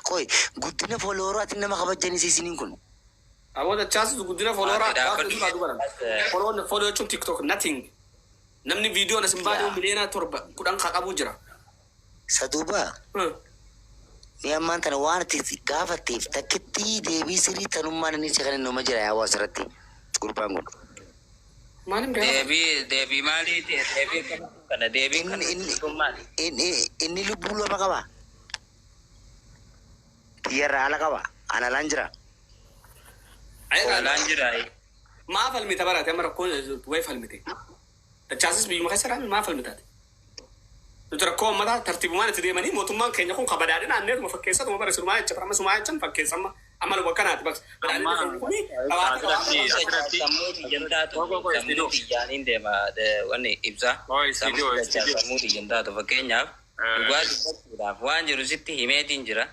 Qoy, guddina followeraatiin nama kabajjanis isiniin kun. Aboo, Dachaas guddina followeraa Ati gaafa dhaabbadhu. duraa dubaran. Follow follow jechuun TikTok nothing. Namni viidiyoon as hin baane Yaa. miliyoona 7 10 ka qabu jira. Sa duuba ni ammaan tana waan ati gaafatteef takkitti deebii sirrii tanummaan inni si kan inni jira yaa hawaasa irratti gurbaan kun. Maaliin beekaa? Deebii maaliiti? Deebii akkamitti kana? Deebiin Inni kana inni kun maali? Inni inni lubbuu lama qaba. Xiyyarraa ala qaba. Ana alaan jira. Alaan jira. Maa falmita barate amma rakkoon wayi falmite. Dachaasis biyyuma keessa raame maa falmitaate? Nuti rakkoo uummataa tartiibumaan itti deemanii mootummaan keenya kun kabadaadhina anneetuma fakkeessatuma bara sirumaa jecha amma sumaa jechan fakkeessa amma amma luba akkanaati bakka. Amma Badhaadhina keenya kuni qabaate qabaate asirratti sammuu xiyyan taatu, sammuu xiyyaaniin deema wanni ibsa. Sammuu dachaa sammuu xiyyan taatu, fakkeenyaaf dhugaa dubbachuudhaaf waan jiru sitti himeetiin jira.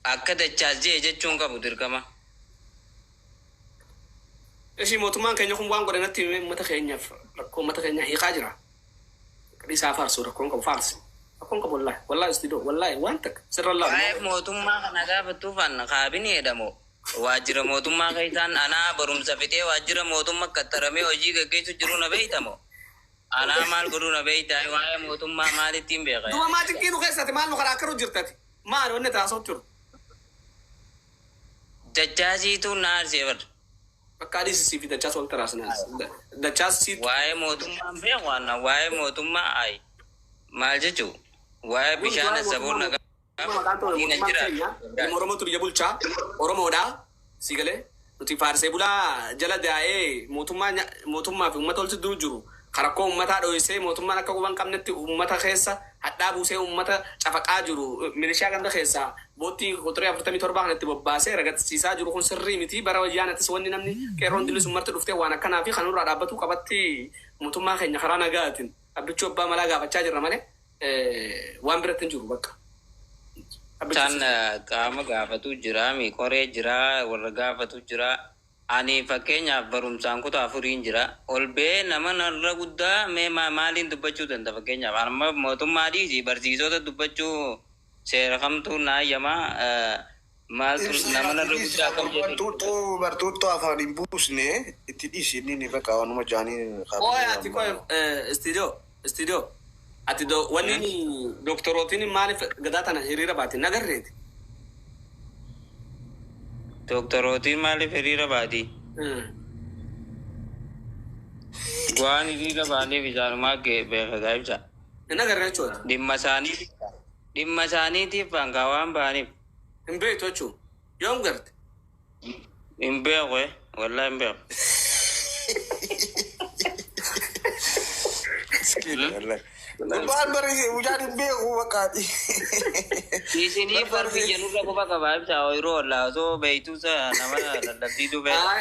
Akka dachaas jee jechuun qabu dirqama. Ishii mootummaan keenya kun waan godhe natti himee uummata keenyaaf rakkoo uummata keenya hiikaa jira. Dhiisaa faarsu, rakkoon qabu faarsi. Rakkoon qabu, wallaahi wallaahi istiidoo wallaahi waan takka sirra Waa'ee laalu. mootummaa kana gaafattuuf an kaabinee jedhamu. Waajjira mootummaa keessaan anaa barumsa fixee waajjira mootummaa qaxaramee hojii gaggeessu jiru na beeytamo. Anaa maal godhuu na beeytaa? Waa'ee mootummaa maalittiin beeka? Duba maa cinqii nu keessatti maal nu karaa akkaru jirtati? Maal wanni taasoo jiru? Dachaasiitu na arsee bar. Bakka adiisisii fi dachaas wal taraasnaa. Dachaas siitu. Waa'ee mootummaa hin beeku anna, waa'ee mootummaa ayi. Maal jechuu? Waa'ee bishaan assaboon na Maqaan ta'e gaafatu mootummaan jira. keenya ilma Oromootu biyya bulchaa Oromoodha. Si galee nuti faarsee bulaa jala daa'ee mootummaa mootummaa fi uummata walitti jiru karakkoo uummataa dho'isee mootummaan akka quban qabnetti uummata keessa hadhaa buusee uummata cafaqaa jiru, milishaa ganda keessaa boottii quxurii 47 kanatti bobbaasee ragatsiisaa jiru kun sirrii miti. Bara wayyaanattis wanni namni qeerroon dilli sun marti dhuftee waan akkanaa fi kanurraa dhaabbatu qabatti mootummaa keenya karaa nagaatiin abbichuu abbaa malaa gaafachaa jirra malee waan biratti hin jiru bakka. Isaan qaama gaafatu jira, mi qoree jira, warra gaafatu jira. Ani fakkeenyaaf barumsaan kutaa afuriin jira. Ol bee nama narra guddaa mee maaliin dubbachuu danda'a fakkeenyaaf? Amma mootummaa dhiisi, barsiisota dubbachuu seera kamtuu naayyamaa? Maaltu nama narra guddaa akkam jedhu? Bartuuttoo bartuuttoo afaan hin buusne itti dhiisi, inni ni bakka waanuma jaanii. Qoy, ati qoy, istiidiyoo istiidiyoo ati do wanni doktorootiin maaliif gadaa tana hiriira baate nagarreeti? Dooktorootiin maaliif hiriira baati? Waan hiriira baaniif isaanumaa beeka ibsa. Nagarree jechuudha. Dhimma isaanii, dhimma isaaniitiif hangaa waan ba'aniif. Hin beektu jechuudha. Yoom garte? Hin beeku, wallahi hin beeku. Gurbaan bari mucaan hin beeku bakkaati. Isinii bar biyya nurra quba qabaa ibsa, ooyiruu ollaa osoo beeytuusa nama lallabsiisuu beeka.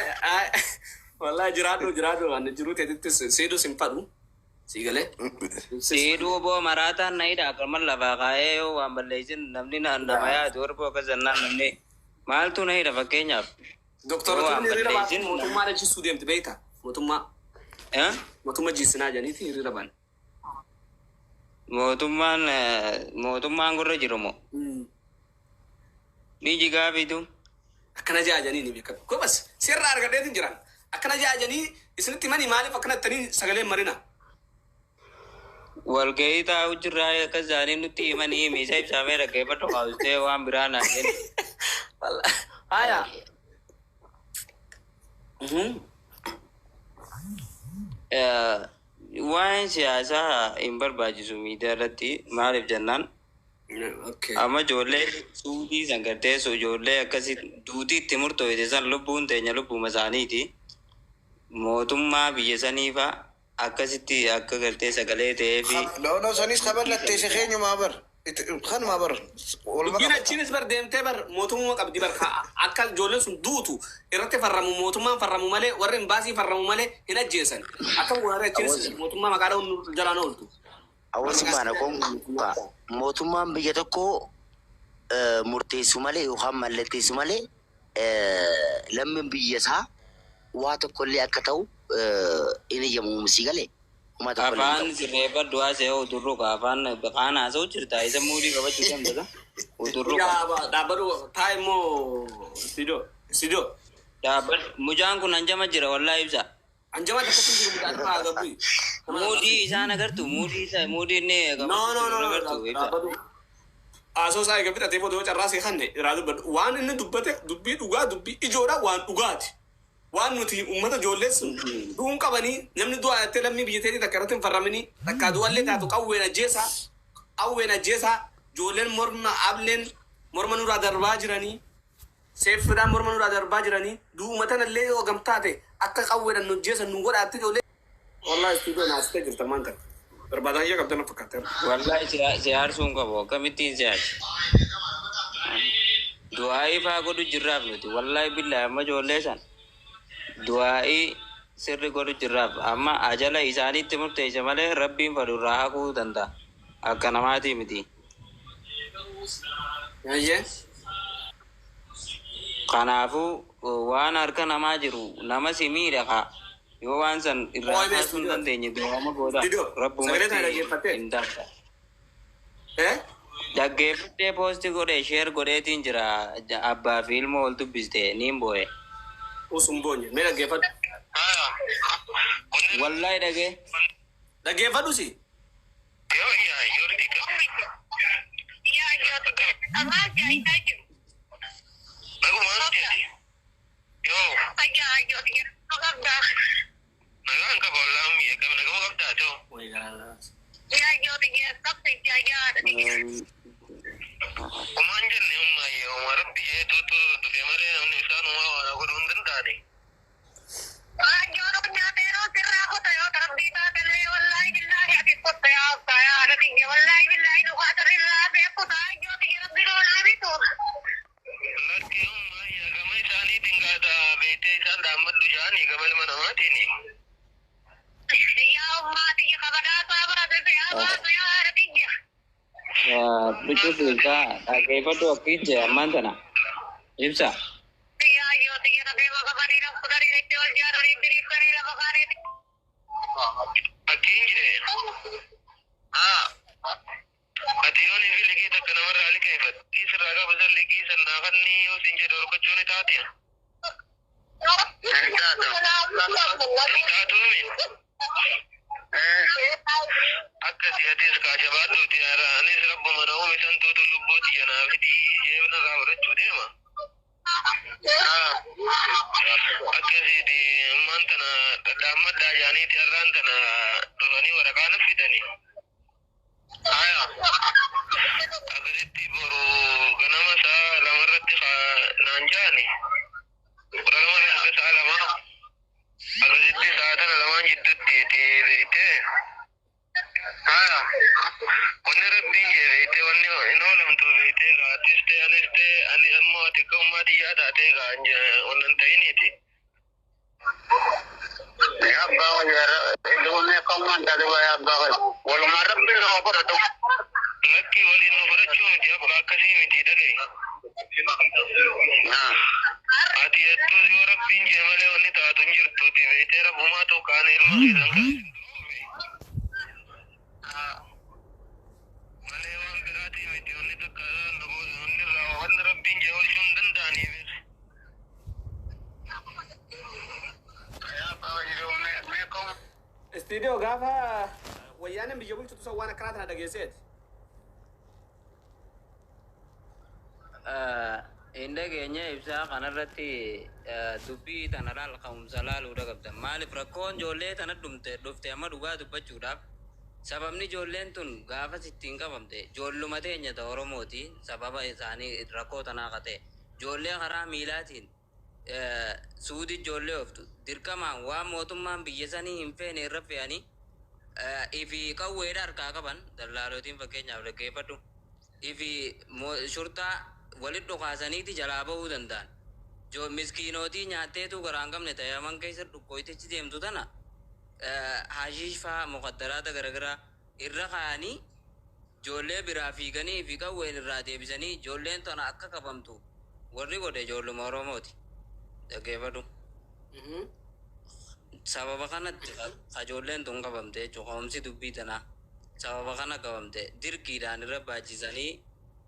Wallahi jiraadhu jiraadhu, waan jiruu teetittis siidus hin fadhu. Sii galee. Siiduu boo maraataan na hidha akkuma lafaa kaa'ee yoo waan balleessin namni nama yaadu warra akkas jennaan namni maaltu na hidha fakkeenyaaf? Doktorootiin Waan hiriira baate balleessin. Mootummaa dhalchisuu deemti beekta. Mootummaa Eh? mootummaa jiisinaa jedhaniiti hiriira baan. Mootummaan mootummaan gurra jiru moo? Ni jigaafitu. Akkana jaajanii ni beekamu. Kobas sirra argadheetin jiran. Akkana jaajanii isinitti mani maaliif akkana jettanii sagaleen marina? Walgahii taa'u jirraa akka isaanii nutti himanii miisa ibsamee dhaggeeffadhu kaawwistee waan biraa naan jennu. Haya. Waa'een siyaasaa hin barbaachisu miidiyaa irratti, maaliif jennaan amma ijoollee suutii san gartee ijoollee akkasii duutii itti murtooyte san lubbuun teenya lubbuma isaaniiti. Mootummaa biyya saniifa akkasitti akka gartee sagalee ta'ee fi No, no, sanis kaballatteesse keenyumaa bar. Kanumaa bar. Waluma Dubbiin qabata. achiinis bar deemtee bar mootummaa qabdi bar akka ijoolleen sun duutu irratti farramu, mootummaan farramu malee, warri imbaasii farramu malee hin ajjeesan. Akka warri achiinis mootummaa maqaa dha'uun jalaan ooltu. Hawaasni baana konka mootummaan biyya tokko murteessu malee yookaan mallatteessu malee lammiin biyya isaa waa tokkollee akka ta'u hin eeyyamu si galee. Homaa tokko illee hin Afaan qabu. sirreeffadhu haasa'e udurruqa afaan kaan haasa'u jirta isa muudii qabachuu danda'a. Udurruqa. Dhaabbadhu taa immoo Sidoo. Sidoo. Dhaabbadhu mucaan kun hanjama jira wallaahi ibsa. Anjama takka jiru mucaan haa gabbu. Muudii isaan agartu muudii isa muudii inni No no no no agartu ibsa. dhaabbadhu. Haasoo isaa eega fixatee booda yoo carraa see kanne irraa dubbadhu. Waan inni dubbate dubbii dhugaa dubbii ijoodha waan dhugaati. Waan nuti uummata ijoollees du'uun qabanii namni du'aa jettee lammii biyya teetii takka irratti hin farraminii takka du'allee taatu qawween ajjeesaa qawween ajjeesaa ijoolleen morma ableen morma nurraa darbaa jiranii seeffiidhaan morma nurraa darbaa jiranii du'uma tanallee yoo gamtaate akka qawweedhaan nu ajjeesan nu godhaatti ijoollee. Wallahi istuudiyoo naasitee jirta maanta. Barbaadaa hiyya qabdan fakkaatteera. Wallaahi si aarsuu hin qabu akkamittiin si aarsa. Du'aa'ii faa godhu jirraaf nuti wallaahi billaahi amma ijoollee san du'aa'ii sirri godhu jirraaf amma ajala isaaniitti murteesse malee rabbiin fadhu irraa haquu danda'a akka namaatii miti. Ayyee. Kanaafuu waan harka namaa jiru nama si miidha kaa yoo waan san irraa Ooy kaasuu hin istuudiyoo. dandeenye du'aama gooda Istuudiyoo. Sagalee kana rabbumatti dhaggeeffattee? hin darba. Eh? Dhaggeeffattee poosti godhee sheer godheetiin jira abbaa fi ilmoo ol dubbiste niin boo'e. Usun boonye. Mee dhaggeeffadhu. Wallaahi dhagee. Dhaggeeffadhu si. Way garaa. Biqiltuu ibsaa dhaggeeffadhu akkiin jee ammaan tana ibsa. Istiidiyoo gaafa wayyaaneen biyya bulchitu san waan akkanaa tana dhageesseeti. Hin dhageenye ibsaa kanarratti dubbii tana laal ka'umsa laaluudha qabda. Maaliif rakkoon ijoollee tana dhumte dhufte amma dhugaa dubbachuudhaaf sababni ijoolleen tun gaafa sittiin qabamte ijoolluma teenya ta Oromooti sababa isaanii rakkoo tanaa ka ta'e ijoollee karaa miilaatiin suudi ijoollee ooftu dirqamaan waan mootummaan biyya sanii hin feene irra fe'anii ifi qawweedha harkaa qaban dallaalotiin fakkeenyaaf dhaggeeffadhu ifi shurtaa walit dhukaasaniiti jalaa bahuu danda'an. Jo miskiinootii nyaatteetu garaa hin qabne ta'e aman keessa dhukkooytichi deemtu tana hashiish faa muqaddaraata garagaraa irra kaa'anii ijoollee biraa fiiganii fi qawween irraa deebisanii ijoolleen tana akka qabamtu warri godhe ijoolluma Oromooti. Dhaggeeffadhu. Sababa kanatti ijoolleen tun qabamte jechuudha. Hoomsi dubbii tanaa sababa kana qabamte dirqiidhaan irra baachisanii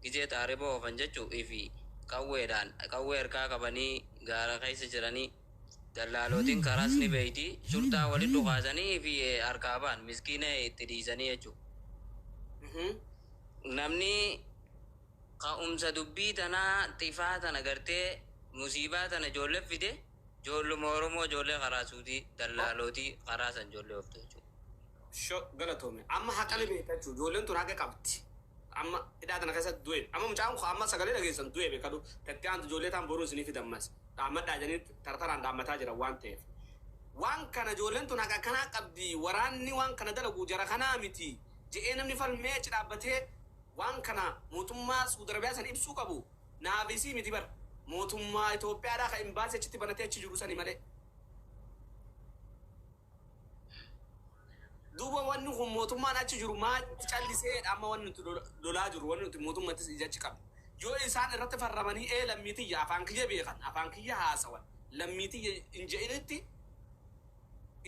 gizee xaariba oofan jechuu fi qawweedhaan qawwee harkaa qabanii gaara keessa jiranii dallaalootiin karaas ni beeyti shurtaa walitti dhukaasanii fi harkaa ba'an miskiina itti dhiisanii jechuudha. Namni ka'umsa dubbii tanaa xifaa tana gartee musiibaa tana ijoollee fide ijoolluma Oromoo ijoollee karaa suutii dallaalootii karaa san ijoollee ooftu jechuudha. Sho galatoome. Amma haqa ni beekta jechuudha. Ijoolleen tun haqa qabdi. Amma hidhaa tana keessatti du'e. Amma mucaan kun amma sagalee dhageessan du'e beekadu. Tattee aantu ijoollee taan boruu isinii fidammas. Dhaammadhaa jedhanii tartaraan dhaammataa jira waan ta'eef. Waan kana ijoolleen tun haqa kanaa qabdi. Waraanni waan kana dalagu jara kanaa miti. Je'ee namni falmee achi dhaabbatee waan kana mootummaa Suudi Arabiyaa san ibsuu qabu. Naafisii miti bar. Mootummaa Itoophiyaadhaa kan imbaasii achitti banatee achi jiru sani malee. Duuba wanni kun mootummaan achi jiru maa callisee amma wanni nuti lolaa jiru wanni nuti mootummaattis ija achi qabnu. Yoo isaan irratti farramanii ee lammiitiyya afaan kiyya beekan afaan kiyya haasawan lammiitiyya hin je'initti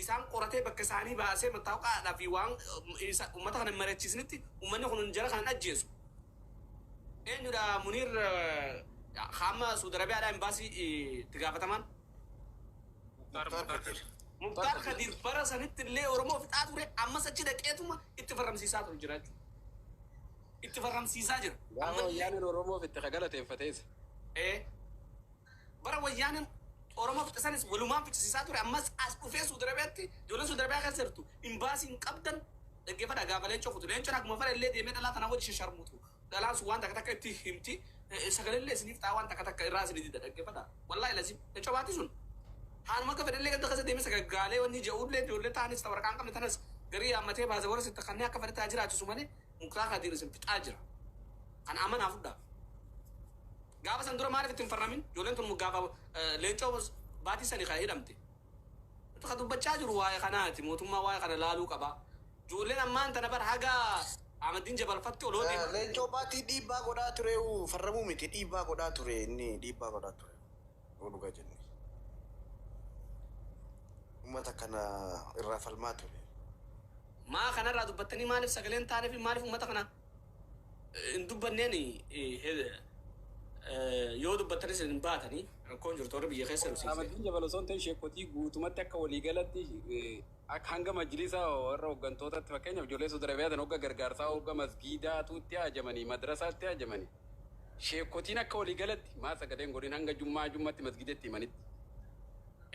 isaan qoratee bakka isaanii baasee mattaawqaadhaa fi waan uummata kana hin mari'achiisnitti uummanni kun jara kana hin ajjeesu. Eenyudha Muniir hamma Suudi Arabiyaadhaa imbaasii itti gaafataman? Muktaar Kadir. Muktaar Kadir bara sanitti illee Oromoo fixaa ture ammas achi dhaqeetuma itti farramsiisaa ture jira jechuudha. Itti farramsiisaa jira. Gaafa wayyaaneen Oromoof itti galateeffatees. Bara wayyaaneen Oromoo fixisanis walumaan fichisiisaa ture ammas as dhufee Suudi Arabiyaatti ijoolleen Suudi Arabiyaa keessa jirtu imbaasii hin qabdan dhaggeeffadha gaafa leencoo kutu leencoon akkuma fara illee deemee dhalaa tanaa wajji sharmutu dhalaan sun waan takka takka itti himti sagalee illee isiniif ta'a waan takka takka irraa isinii dida dhaggeeffadha wallaahi lazim leencoo baati sun haanuma akka fedhallee ganda keessa deemee sagaggaalee wanni je'ullee ijoollee ta'anis waraqaa hin qabne tanas garii yaammatee baase warra sitti kanneen akka fedhe ta'aa jiraachisu malee Muktaar Kadir isin fixaa jira kan amanaa fudhaaf. Gaafa san dura maaliif itti hin farramin? Ijoolleen tun gaafa leencoo baatii sanii kan hidhamte. Nuti kan dubbachaa jiru waa'ee kanaati. Mootummaa waa'ee kana laaluu qaba. Ijoolleen ammaan tana bar haga Ahmadiin Jabalfatti oloo deema. Leencoo baatii dhiibbaa godhaa ture farramuu miti dhiibbaa godhaa ture inni dhiibbaa godhaa ture. Yoo dhugaa jenne. Uummata kana irraa falmaa ture. Maa kanarraa dubbattanii maaliif sagaleen taanee fi maaliif uummata kana hin dubbanneen yoo dubbattanis hin baatanii rakkoon jirtu warri biyya keessa jiru. Ahmadiin Jabal osoo hin ta'in sheekotii guutumatti akka waliigalatti akka hanga majlisa warra hooggantootatti fakkeenyaaf ijoollee Suudi Arabiyaa tan hogga gargaarsaa hogga masgiidaatuutti haajamanii madrasaatti haajamanii sheekotiin akka waliigalatti maa sagaleen godhin hanga jummaa jummatti masgiidatti himanitti.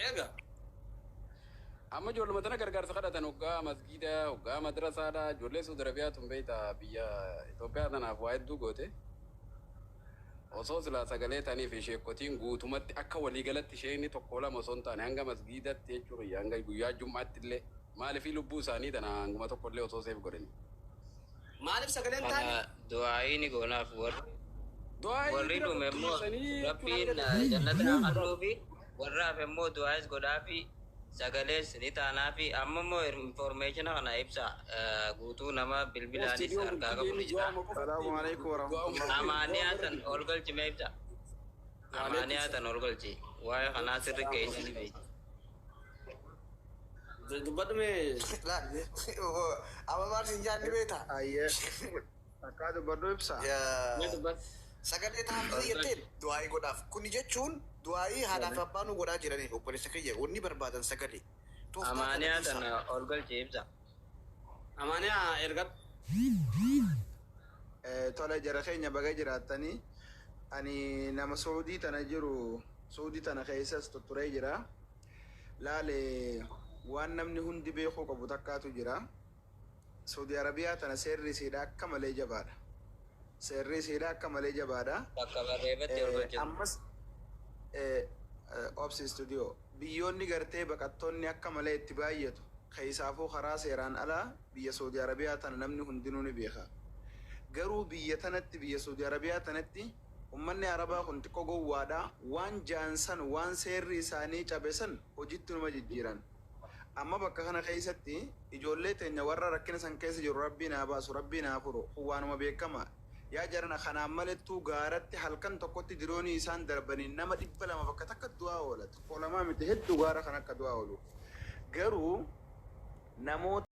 Eega. Amma ijoolluma tana gargaarsa kadhatan hoggaa masgiida hoggaa madrasaadha ijoollee Suudi Arabiyaa tun beektaa biyya Itoophiyaa tanaaf waa hedduu goote. Osoo silaa sagalee ta'anii fi sheekotiin guutumatti akka waliigalatti isheen tokko lama osoo hin taane hanga masgiidatti jechuudha hanga guyyaa jummaatti illee maaliif lubbuu isaanii tana hanguma tokko illee osoo seef godhani. Maaliif sagaleen taane? Kana du'aayii ni goonaaf warri dhume immoo Rabbiin jannata haa kennuufi warra hafe immoo du'aayis godhaafi sagalees ni taanaafi amma immoo information kana ibsa guutuu nama bilbilaanis harkaa qabu ni jira. Salaamu alaikum warahmatullahi. Amaaniyaa tan ol galchi mee ibsa. Amaaniyaa tan ol galchi waa'ee kanaa sirri keessi beekti. Dubbadhu mee. Amma maal siin jaanni beektaa? Ayyee. Akka dubbadhu ibsa. Mee dubbadhu. Sagalee taa'anii jetteen du'aayii godhaaf. Kuni jechuun du'aayii haadhaaf abbaan nu godhaa jiraniif obboleessa kiyya wanni barbaadan sagalee. Tooftaa kana Amaaniyaa tan dhiisaa. ol galchi ibsa. Amaaniyaa erga. Tole jara keenya baga jiraattanii ani nama Saudii tana jiru Saudii tana keessas tutturee jira. Laale waan namni hundi beekuu qabu takkaatu jira. Saudi Arabiyaa tana seerri isiidha akka malee jabaadha. Seerri isiidha akka malee jabaadha. Bakka barreeffatti ol galchi. Ammas Obsi Studio biyyoonni gartee baqattoonni akka malee itti baay'atu keessaafuu karaa seeraan alaa biyya Saudi Arabiyaa tana namni hundinuu ni beeka. Garuu biyya tanatti biyya Saudi Arabiyaa tanatti ummanni Arabaa kun xiqqoo gowwaadha waan jaansan waan seerri isaanii cabe san hojiitti numa jijjiiran. Amma bakka kana keessatti ijoollee teenya warra rakkina san keessa jiru rabbiin haa baasu rabbiin haa furu kun waanuma beekama. Yaa jarana kanaan malettuu gaaratti halkan tokkotti diroonii isaan darbanii nama 200 bakka takka du'aa oola. Tokko lamaa miti hedduu gaara kan akka du'aa oolu. Garuu namoota